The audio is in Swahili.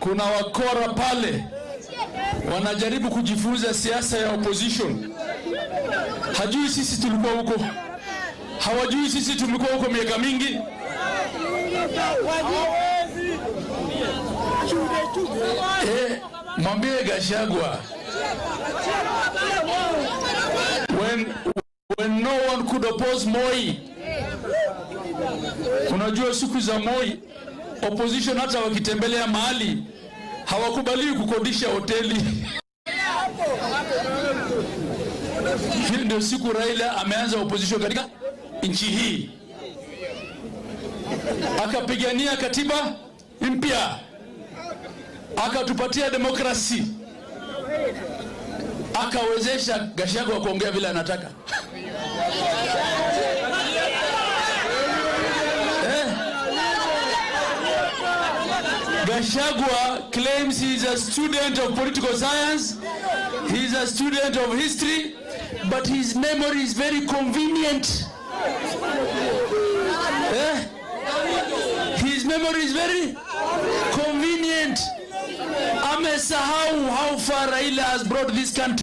Kuna wakora pale wanajaribu kujifunza siasa ya opposition. Hajui sisi tulikuwa huko, hawajui sisi tumekuwa huko miaka mingi. Mwambie Gachagua, when no one could oppose Moi, unajua siku za Moi opposition hata wakitembelea mahali hawakubaliwi kukodisha hoteli. Hii ndio siku Raila ameanza opposition katika nchi hii, akapigania katiba mpya, akatupatia demokrasi, akawezesha Gachagua kuongea vile anataka. Gachagua claims he is a student of political science, he is a student of history, but his memory is very convenient. His memory is very convenient. Amesahau how far Raila has brought this country.